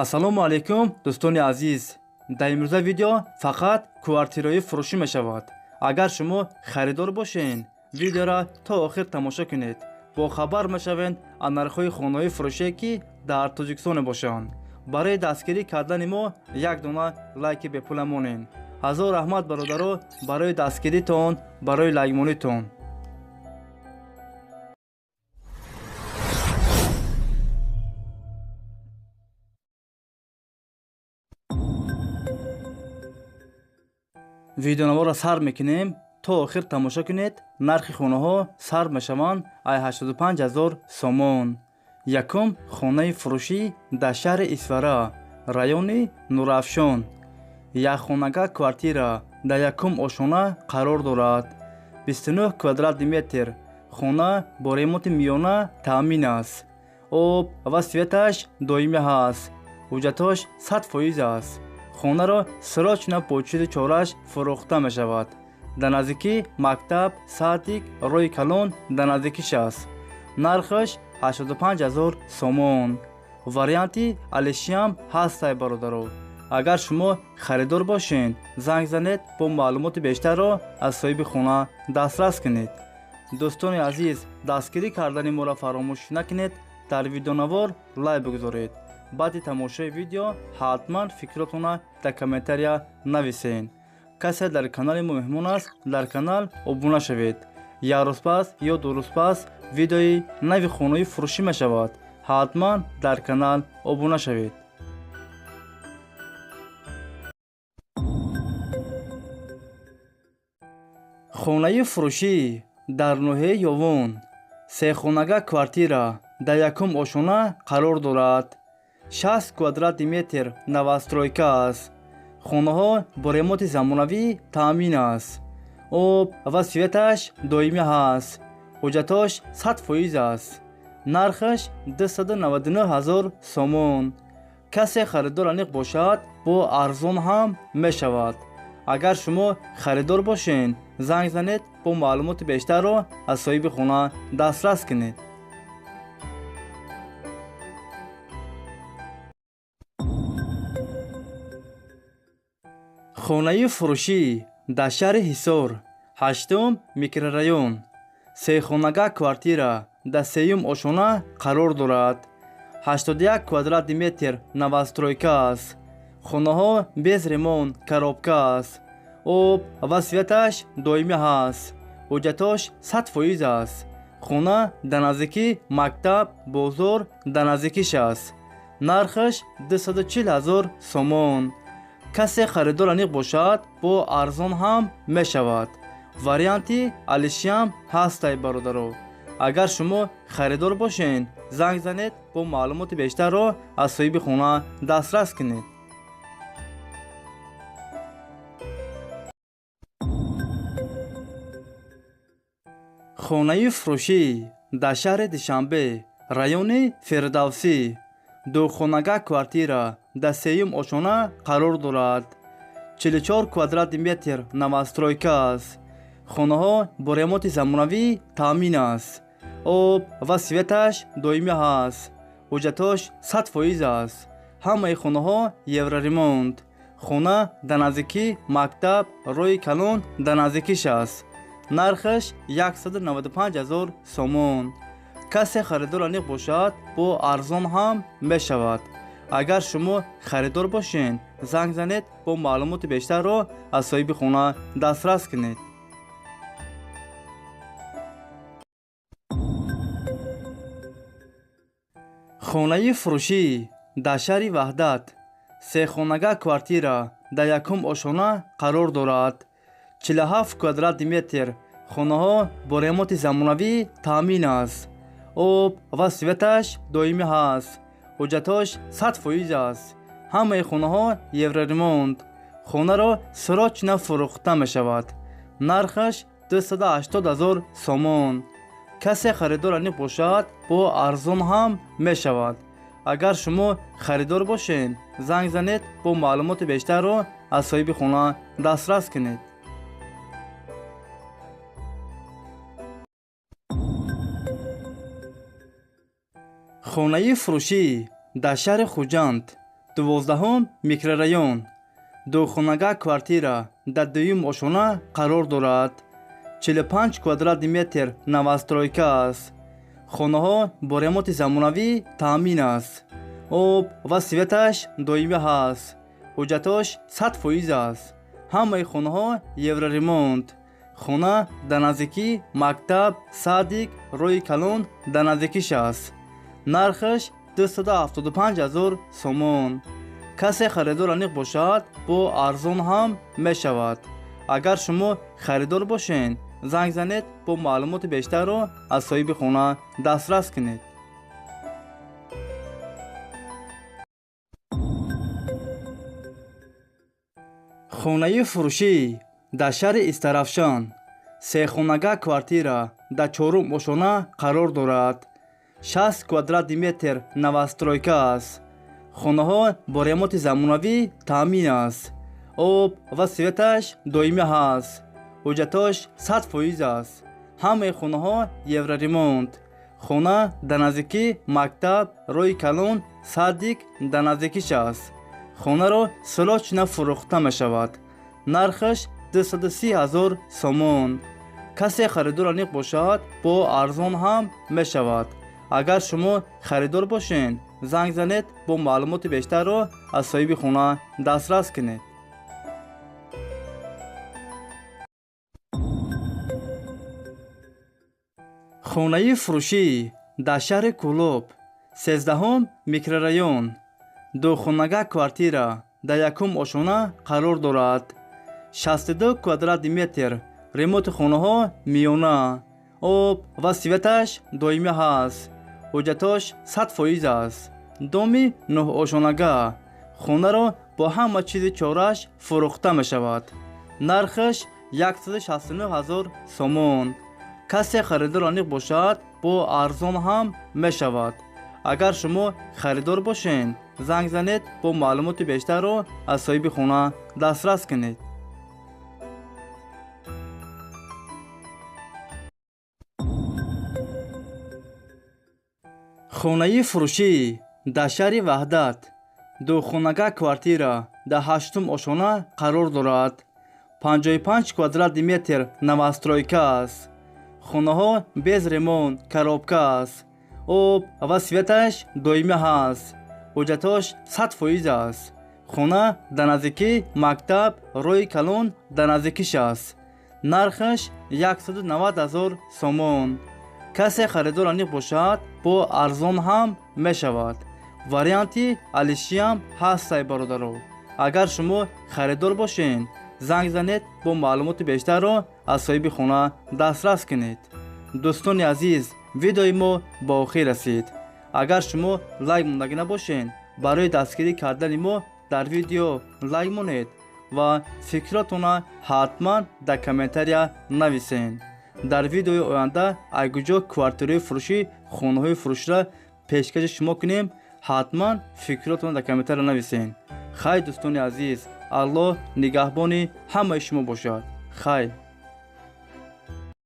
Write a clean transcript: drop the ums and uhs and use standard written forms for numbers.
Ассалому алайкум, дӯстони азиз. Дар имрӯза видео фақат квартираҳои фурӯшӣ мешавад. Агар шумо харидор бошед, видеоро то охир тамошо кунед. Бохабар мешавед аз нархҳои хонаҳои фурӯшие, ки дар Тоҷикистон мебошанд. Барои дастгирӣ кардани мо як дона лайки бепула монед. Ҳазор раҳмат, бародаро, барои дастгиритон, барои лайкмонитон. Видеонаворро сар мекунем, то охир тамошо кунед. Нархи хонаҳо сар мешаванд ай 85 ҳазор сомон. Якум хонаи фурӯшӣ дар шаҳри Исфара, райони Нурафшон. Якхонага квартира дар якум ошона қарор дорад. 29 квадратный метр. Хона бо ремонти миёна таъмин аст. Об ва светаш доимӣ ҳаст. Ҳуҷҷатҳош 100% аст. Хонаро срочно бо чизи чораш фурӯхта мешавад. Дар наздикӣ мактаб, садик, роҳи калон дар наздикиш аст. Нархаш 85 ҳазор сомон. Варианти алишиам ҳастай, бародаро. Агар шумо харидор бошед, занг занед, бо маълумоти бештарро аз соҳиби хона дастрас кунед. Дӯстони азиз, дастгирӣ кардани моро фаромӯш накунед. Дар видеонавор лайк бигузоред. Баъди тамошои видео ҳатман фикротонро дар комментария нависед. Касе дар канали мо меҳмон аст, дар канал обуна шавед. Як рӯз пас ё 2 рӯз пас видеои нави хонаи фурӯшӣ мешавад. Ҳатман дар канал обуна шавед. Хонаи фурӯшӣ дар ноҳияи Ёвон. Сехонага квартира дар якум ошона қарор дорад. 60 квадратный метр, новостройка аст. Хонаҳо бо ремонти замонавӣ таъмин аст. Об ва светаш доимӣ ҳаст. Ҳуҷҷатҳош 100% аст. Нархаш 299 ҳазор сомон. Касе харидор аниқ бошад, бо арзон ҳам мешавад. Агар шумо харидор бошед, занг занед, бо маълумоти бештарро аз соҳиби хона дастрас кунед. Хонаи фурӯшӣ дар шаҳри Ҳисор, ҳаштум микрорайон. Сехонага квартира дар сеюм ошона қарор дорад. 81 квадратный метр, новостройка аст. Хонаҳо без ремонт, коробка аст. Об ва светаш доимӣ ҳаст. Ҳуҷҷатҳош 100% аст. Хона дар наздикӣ мактаб, бозор дар наздикиш аст. Нархаш 240 ҳазор сомон. Касе харидор аниқ бошад, бо арзон ҳам мешавад. Варианти алишиам ҳастай, бародаро. Агар шумо харидор бошед, занг занед, бо маълумоти бештарро аз соҳиби хона дастрас кунед. Хонаи фурӯшӣ дар шаҳри Душанбе, райони Фирдавсӣ. Духонага квартира дар сеюм ошона қарор дорад. 44 квадратный метр, новостройка аст. Хонаҳо бо ремонти замонавӣ таъмин аст. Об ва светаш доимӣ ҳаст. Ҳуҷҷатҳош 100% аст. Ҳамаи хонаҳо евроремонт. Хона дар наздикӣ мактаб, роҳи калон дар наздикиш аст. Нархаш 195 ҳазор сомон. Касе харидор аниқ бошад, бо арзон ҳам мешавад. Агар шумо харидор бошед, занг занед, бо маълумоти бештарро аз соҳиби хона дастрас кунед. Хонаи фурӯшӣ дар шаҳри Ваҳдат. Сехонага квартира дар якум ошона қарор дорад. 47 квадратный метр. Хонаҳо бо ремонти замонавӣ таъмин аст. Об ва светаш доимӣ ҳаст. Ҳуҷҷатҳош 100% аст. Ҳамаи хонаҳо евроремонт. Хонаро срочно фурӯхта мешавад. Нархаш 280 ҳазор сомон. Касе харидор аниқ бошад, бо арзон ҳам мешавад. Агар шумо харидор бошед, занг занед, бо маълумоти бештарро аз соҳиби хона дастрас кунед. Хонаи фурӯшӣ дар шаҳри Хуҷанд. 12 микрорайон. Духонага квартира дар дуюм ошона қарор дорад. 45 квадратный метр новостройка аст. Хонаҳо бо ремонти замонавӣ таъмин аст. Об ва светаш доимӣ ҳаст. Ҳуҷҷатош 100% аст. Ҳамаи хонаҳо евроремонт. Хона дар наздикӣ мактаб, садик, роҳи калон дар наздикиш аст. Нархаш 275 000 сомон. Касе харидор аниқ бошад, бо арзон ҳам мешавад. Агар шумо харидор бошед, занг занед, бо маълумоти бештарро аз соҳиби хона дастрас кунед. Хонаи фурӯшӣ дар шаҳри Истарафшан. Сехонага квартира дар чорум ошона қарор дорад. 60 квадратный метр новостройка аст. Хонаҳо бо ремонти замонавӣ таъмин аст. Об ва светаш доимӣ ҳаст. Ҳуҷҷатош 100% аст. Ҳамаи хонаҳо евроремонт. Хона дар наздикӣ мактаб, роҳи калон, садик дар наздикиш аст. Хонаро срочно фурӯхта мешавад. Нархаш 230 000 сомон. Касе харидор аниқ бошад, бо арзон ҳам мешавад. Агар шумо харидор бошед, занг занед, бо маълумоти бештарро аз соҳиби хона дастрас кунед. Хонаи фурӯшӣ дар шаҳри Кӯлоб, 13 микрорайон. Духонага квартира дар якум ошона қарор дорад. 62 квадратный метр. Ремонти хонаҳо миёна. Об ва светаш доимӣ ҳаст. Ҳуҷҷатош 100% аст. Доми нӯҳошонага. Хонаро бо ҳама чизи чораш фурӯхта мешавад. Нархаш 169 000 сомон. Касе харидор аниқ бошад, бо арзон ҳам мешавад. Агар шумо харидор бошед, занг занед, бо маълумоти бештарро аз соҳиби хона дастрас кунед. Хонаи фурӯшӣ дар шаҳри Ваҳдат. Духонага квартира дар 8 ошона қарор дорад. 55 квадратный метр новостройка аст. Хонаҳо без ремонт, коробка аст. Об ва светаш доимӣ ҳаст. Ҳуҷҷатош 100% аст. Хона дар наздикӣ мактаб, роҳи калон дар наздикиш аст. Нархаш 190 000 сомон. Касе харидор аниқ бошад, бо арзон ҳам мешавад. Варианти алишиам ҳастай, бародаро. Агар шумо харидор бошед, занг занед, бо маълумоти бештарро аз соҳиби хона дастрас кунед. Дӯстони азиз, видеои мо ба охир расид. Агар шумо лайк мондагӣ набошед, барои дастгирӣ кардани мо дар видео лайк монед ва фикротонро ҳатман дар комментария нависед. Дар видеои оянда айгуҷо квартираҳои фурӯшӣ, хонаҳои фурӯширо пешкаши шумо кунем, ҳатман фикротонро дар комментария нависед. Хай, дӯстони азиз, Аллоҳ нигаҳбони ҳамаи шумо бошад. Хай.